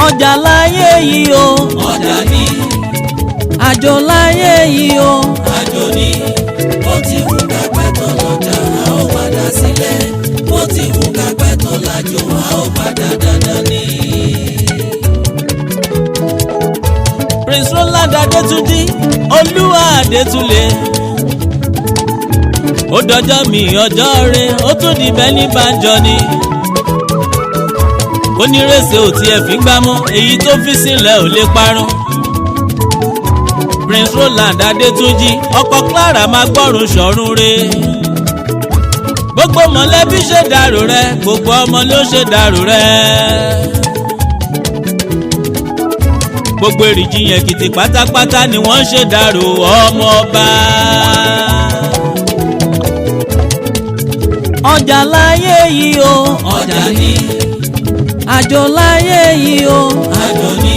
Ọjà láyé yìí o. Ọjà ní. Àjò láyé yìí o. Àjò ní. Bó ti wù ká pẹ́ tó lọ́jà, a ó padà sílẹ̀. Bó ti wù ká pẹ́ tó lájò, a ó padà dandan ní. Prince Roland Adétúnjí, Olúwa Adétúnlé. Ó dọjọ́ mi ọjọ́ rẹ̀, ó tún di bẹ́ẹ̀ ní banjọ ni. Onírèsè ò tiẹ̀ fi gbámú, èyí tó fi sílẹ̀ ò lè parun. Prince Roland Adétúnjí, ọkọ Clara, máa gbọ́rùn sọ̀run re. Gbogbo mọ̀lẹ́bí ṣe dàrú rẹ, gbogbo ọmọ ló ṣe dàrú rẹ. Gbogbo èrìjì yẹn kìtì pátápátá ni wọ́n ṣe dàrú ọmọ ọba. Ọjà láyé yìí o. Ọjà ní. Àjò láyé yìí o. Àjò ní.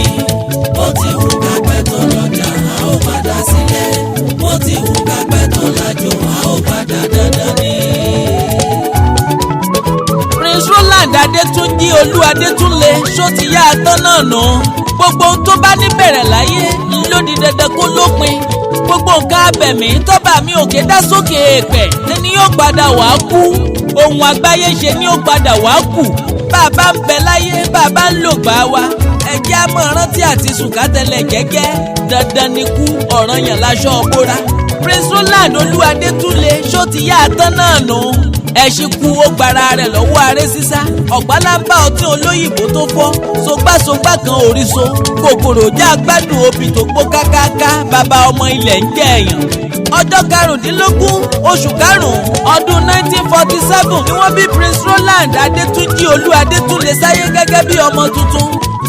Bó ti wù ká pẹ́ tó lọ́jà, a ó padà sílẹ̀. Bó ti wù ká pẹ́ tó lájò, a ó padà dandan ní. Prince Roland Adétúnjí, Olú Adétúnlé, ṣó ti yá atán náà nù. Gbogbo ohun tó bá níbẹ̀rẹ̀ láyé ló di dandan kó lópin. Gbogbo nǹkan abẹ̀mí tọ́ba mi òkè dá sókè èèpẹ̀ ni yóò padà wàá kú. Ohun àgbáyé ṣe ni ó padà wàá kù. Bàbá ń bẹ láyé, bàbá ń lò gbà wá. Ẹjẹ́ á mọ̀ rántí àti sùkátẹ́lẹ̀ jẹ́jẹ́. Dandan ni kú, ọ̀ranyàn láṣọ bóra. Prince Roland Olú Adétúnlé, ṣó ti yá atán náà nù. Ẹṣin kú, ó gbára rẹ̀ lọ́wọ́ aré sísá. Ọ̀gbálámbá ọtí olóyìnbó tó fọ́ sogbásógbá kan oríso. Kòkòrò já gbádùn obì tó gbó kákáká. Bàbá ọmọ ilẹ̀ ń jẹ́ èèyàn. Ọjọ́ 15 oṣù 5 ọdún 1947 ni wọ́n bí Prince Roland Adétúnjí Olú Adétúnlé sáyé gẹ́gẹ́ bí ọmọ tuntun.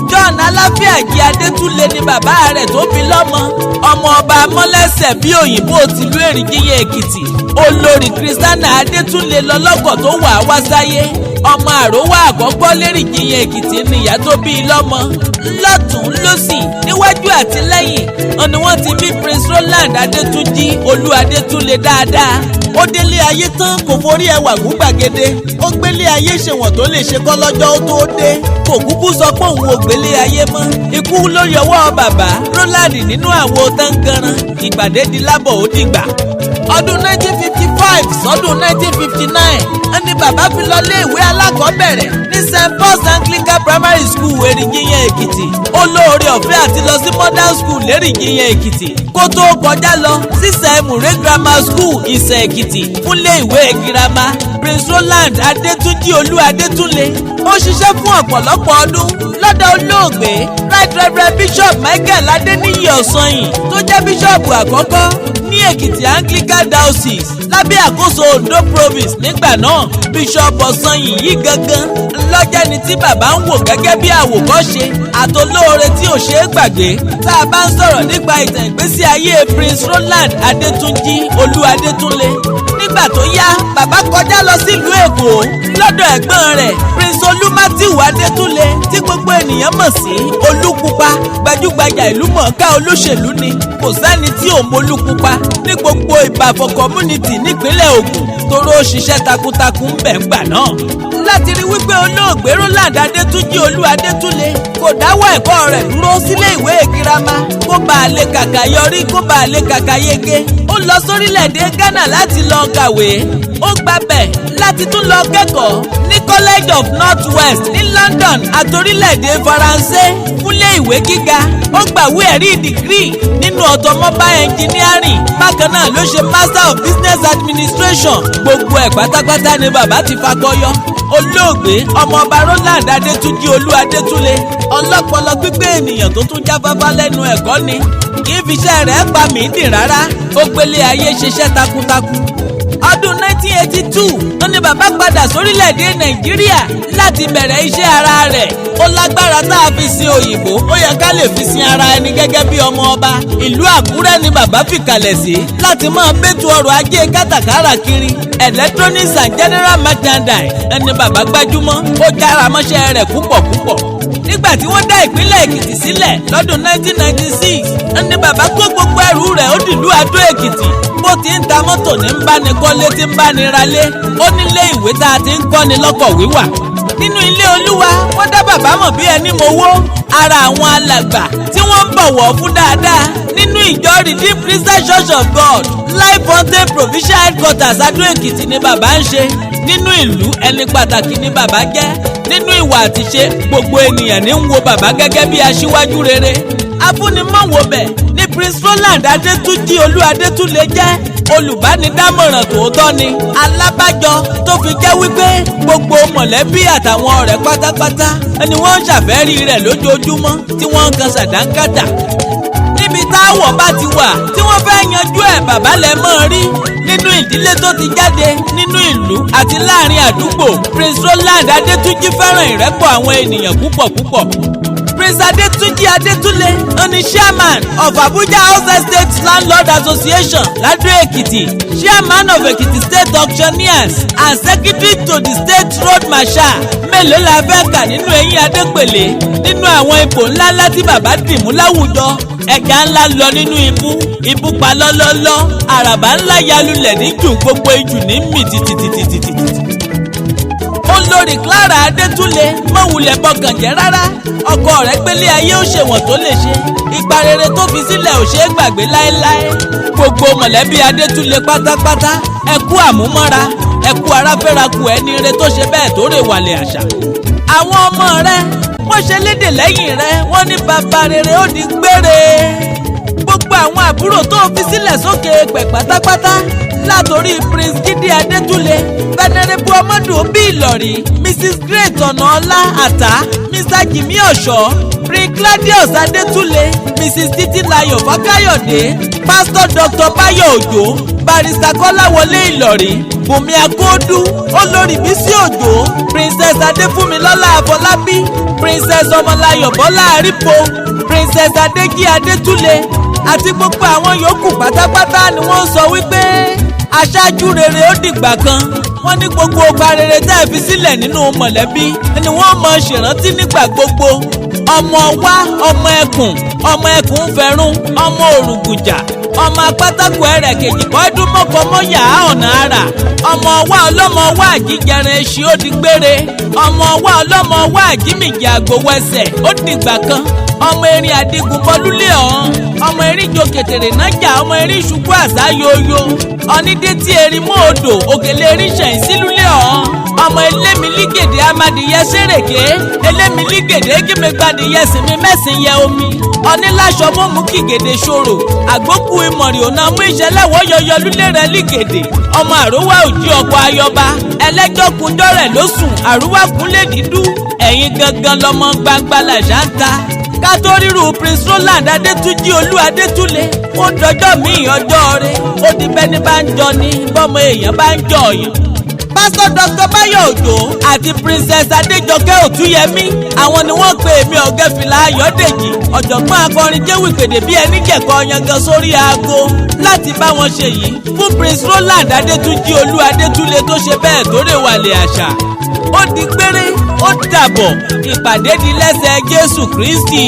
John Aláfíàjì Adétúnlé ni bàbá rẹ̀ tó bí lọ́mọ. Ọmọ ọba mọ́lẹ́sẹ̀ bí òyìnbó tìlú Èrìjìyàn Èkìtì. Olórí Kristiana Adétúnlé lọ́lọ́kọ̀ tó wà wá sáyé. Ọmọ àrówá àkọ́kọ́ lérìjìyàn Èkìtì níyà tó bí i lọ́mọ. Lọ́tún lọ́sì, níwájú àti lẹ́yìn ni wọ́n ti bí Prince Roland Adétúnjí Olú Adétúnlé dáadáa. Ó délé ayé tán, kò forí ẹwà gún gbàgede. Ó gbélé ayé ṣèwọ̀n tó lè ṣe kọ́ lọ́jọ́ ó tó dé. Kò kúkú sọ pé òun ò gbélé ayé mọ́. Ikú ló yọwọ́ bàbá Roland nínú àwo táǹgànràn. Ìpàdé di lábọ̀, ó dìgbà. Ọdún 1955 sọdún 1959 ẹni bàbá fi lọ lé ìwé alákọ̀ọ́bẹ̀rẹ̀ ní St Paul's Anglican Primary School, Èrìjìyàn Èkìtì. Ó lóore ọ̀fẹ́ àti lọ sí Modern School lérìjìyàn Èkìtì kó tó kọjá lọ sí Sẹ̀mùrẹ́ Grammar School, Ìsẹ̀ Èkìtì, fúnlé ìwé girama. Prince Roland Adétúnjí Olú Adétúnlé, ó ṣiṣẹ́ fún ọ̀pọ̀lọpọ̀ ọdún lọ́dọ̀ olóògbé Right Reverend Bishop Michael Adéníyì Ọ̀sanyìn, tó jẹ́ bíṣọ̀bù àkọ́kọ́ ní Èkìtì Anglican Diocese lábẹ́ àkóso Ondo Province nígbà náà. Bishop Ọ̀sanyìn yìí gangan lọ́jẹ́ ni tí bàbá ń wò gẹ́gẹ́ bí àwòkọ́ṣe àtolóore tí ò ṣeé gbàgbé. Tá a bá ń sọ̀rọ̀ nípa ìtàn ìgbésí ayé Prince Roland Adétúnjí Olú Adétúnlé, nígbà tó yá, bàbá kọjá lọ sílùú Èkó lọ́dọ̀ ẹ̀gbọ́n rẹ̀, Prince Olú Matthew Adétúnlé, tí gbogbo ènìyàn mọ̀ sí Olúpupa. Gbajúgbajà ìlú mọ̀ọ́ká olóṣèlú ni. Kò sẹ́ni tí ò mọ Olúpupa ní gbogbo Ìbàfọ̀ community nípínlẹ̀ Ògùn, toró ṣiṣẹ́ takuntakun ń bẹ̀ ń gbà náà. Láti rí wípé olóògbé Roland Adétúnjí Olú Adétúnlé kò dáwọ́ ẹ̀kọ́ rẹ̀ dúró sílé ìwé girama, kó bàa lè kàkà yọrí, kó bàa lè kàkà yege, ó lọ sórílẹ̀-èdè Ghana láti lọ kàwé. Ó gbabẹ̀ láti tún lọ kẹ́kọ̀ọ́ ní College of North West ní London àtorílẹ̀-èdè Faransé fúnlé ìwé gíga. Ó gbàwé ẹ̀rí degree nínú automobile engineering. Bákan náà ló ṣe Master of Business Administration. Gbogbo ẹ̀ pátápátá ni bàbá ti fakọyọ. Olóògbé ọmọọba Roland Adétúnjí Olú Adétúnlé, ọlọ́pọlọ pípé ènìyàn tó tún jáfáfá lẹ́nu ẹ̀kọ́ ni. Kì í fiṣẹ́ rẹ̀ pa mí dì rárá. Ó gbélé ayé ṣiṣẹ́ takuntakun. Ọdún 1982 ó ní bàbá padà sórílẹ̀-èdè Nàìjíríà láti bẹ̀rẹ̀ iṣẹ́ ara rẹ̀. Ó lágbára tá a fi sin òyìnbó, ó yẹ ká lè fi sin ara ẹni gẹ́gẹ́ bí ọmọ ọba. Ìlú Àkúrẹ́ ni bàbá fìkàlẹ̀ sí láti máa bẹ́tù ọrọ̀ ajé kátàkárà kiri. Electronics and general merchandise ẹni bàbá gbajúmọ̀. Ó jára mọ́ṣẹ́ rẹ̀ púpọ̀ púpọ̀. Nígbà tí wọ́n dá ìpínlẹ̀ Èkìtì sílẹ̀ lọ́dún 1996 ẹni bàbá kó gbogbo ẹrù rẹ̀, ó dìlú Adó Èkìtì. Bó ti ń ta mọ́tò ní ń báni kọ́lé, tí ń báni ralé. Ó nílé ìwé tá a ti ń kọ́ni lọ́kọ̀ wíwà. Nínú ilé Olúwa, wọ́n dá bàbá mọ̀ bí ẹni mowó. Ara àwọn alàgbà tí wọ́n ń bọ̀wọ̀ fún dáadáa nínú ìjọ Redeemed Christian Church of God, Life Fountain Provincial Headquarters, Adó Èkìtì ni bàbá ń ṣe. Nínú ìlú, ẹni pàtàkì ni bàbá jẹ́. Nínú ìwà àtiṣe, gbogbo ènìyàn ní ń wo bàbá gẹ́gẹ́ bí aṣíwájú rere. Afúnimọ̀wòbẹ̀ ní Prince Roland Adétúnjì Olú Adétúnlé jẹ́. Olùbánidámọ̀ràn tòótọ́ ni, alábàjọ tó fi jẹ́ wípé gbogbo mọ̀lẹ́bí àtàwọn ọ̀rẹ́ pátápátá ni wọ́n ń ṣàfẹ́rí rẹ̀ lójoojúmọ́, tí wọ́n ń kan sàdánkátà. Níbi táwọ̀ bá ti wà tí wọ́n fẹ́ yanjú ẹ̀, bàbá lẹ mọ́ rí. Nínú ìdílé tó ti jáde, nínú ìlú àti láàrin àdúgbò, Prince Roland Adétúnjì fẹ́ràn ìrẹ́pọ̀ àwọn ènìyàn púpọ̀ púpọ̀. Prince Adétúnjì Adétúnlé ní chairman of Abuja House Estate Landlord Association Ladó Èkìtì, chairman of Ekiti State Auctioneers and secretary to the State Road Marshal. Mélòó la fẹ́ kà nínú eyín Adépèlé nínú àwọn ipò ńláńlá tí bàbá dìmú láwùjọ? Ẹja ńlá lọ nínú ibú, ibú pa lọ́lọ́lọ́. Àràbà ńlá yalulẹ̀ níjù, gbogbo ijù ní mì tìtìtìtìtìtì. Olórí Clara Adétúnlé, mọ̀wulẹ̀ bọkàn jẹ́ rárá. Ọkọ rẹ̀ gbélé ayé, ó ṣèwọ̀n tó lè ṣe. Ipa rere tó fi sílẹ̀ ò ṣeé gbàgbé láéláé. Gbogbo mọ̀lẹ́bí Adétúnlé pátápátá, ẹ kú àmúmọ́ra, ẹ kú aráfẹ́rakù ẹni rere tó ṣe bẹ́ẹ̀ tó rè wàlẹ̀ àṣà. Àwọn ọmọ rẹ̀, wọ́n ṣe lédè lẹ́yìn rẹ̀, wọ́n ní bàbá rere ó di gbére. Gbogbo àwọn àbúrò tó fi sílẹ̀ sókè pẹ̀ pátápátá, látòrí Prince Jídé Adétúnlé, Venerable Ọmọdún bí Ìlọ̀rí, Mrs Great Ọ̀nàọlá Àtà, Mr Jimmy Ọ̀ṣọ́, Prince Claudius Adétúnlé, Mrs Títílayọ̀ Fákáyọ̀dé, Pastor Dr Báyọ̀ Òjó, Barrister Kọ́láwọlé Ìlọ̀rí, Bùnmi Akóódú, Olórí Bísí Òjó, Princess Adéfúnmilọ́lá Àfọlábí, Princess Ọmọláyọ̀ Bọ́lá Àrípo, Princess Adéjí Adétúnlé àti gbogbo àwọn yòókù pátápátá ni wọ́n sọ wípé aṣáájú rere ó dìgbà kan. Wọ́n ní gbogbo ọgbà rere tẹ́ ẹ fi sílẹ̀ nínú mọ̀lẹ́bí ni wọ́n mọ̀ ṣèrántí nígbà gbogbo. Ọmọ wa, ọmọ ẹkùn, ọmọ ẹkùn fẹrún, ọmọ òrùgùjà, ọmọ apátákó ẹrẹ kejì kọ́dún mọ́kànmọ́yà ọ̀nà àrà, ọmọ wa, ọlọ́mọ wa àjíjẹrin eṣi, ó di gbére. Ọmọ wa, ọlọ́mọ wa àjímìjì àgbòwẹsẹ̀, ó dìgbà kan. Ọmọ erin àdìgún bọlúlé ọ̀hún, ọmọ erin jo kètèrè nájà, ọmọ erin ṣubú àṣà yoyo onídé tí erin mú odò òkèlè erin ṣẹ̀yìn sílúlé ọ̀hún. Ọmọ elémilígèdè amadìyẹ sèrèké, elémilígèdè kímegbadìyẹ sinmi mẹ́sìn yẹ omi oníláṣọ mọ́mú kìgèdè ṣòro àgbókù ìmọ̀rì ònà mú ìṣẹ̀lẹ̀wọ̀ yọyọ lúlé rẹ̀ lígèdè. Ọmọ àrówá òjì ọkọ̀ ayọba ẹlẹ́jọ́ kunjọ́ rẹ̀ ló sùn, àrúwá kúnlé dídú. Ẹ̀yin gangan lọmọ gbangba làṣà ń ta. Ká tó ríru Prince Roland Adétúnjì Olú Adétúnlé, ó dọjọ́ míì, ọjọ́ rẹ̀ ó di bẹ́ni bá ń jọ ni bọ́mọ èèyàn bá ń jọ ọ̀yàn. Pásítọ̀ Dr Báyọ̀ Òjó àti Princess Adéjọkẹ́ Òtúyẹmí, àwọn ni wọ́n pe èmi Ọ̀gẹ́fìlà Ayọ̀dèjì, ọ̀jọ̀gbọ́n akọrin jẹ́wìpèdè bí ẹni jẹ̀kọ́ yangan sórí aago, láti bá wọn ṣe yìí fún Prince Roland Adétúnjì Olú Adétúnlé tó ṣe bẹ́ẹ̀ tó rè wàlẹ̀ àṣà. Ó di gbére, ó dàbọ̀, ìpàdé di lẹ́sẹ̀ Jésù Kristi.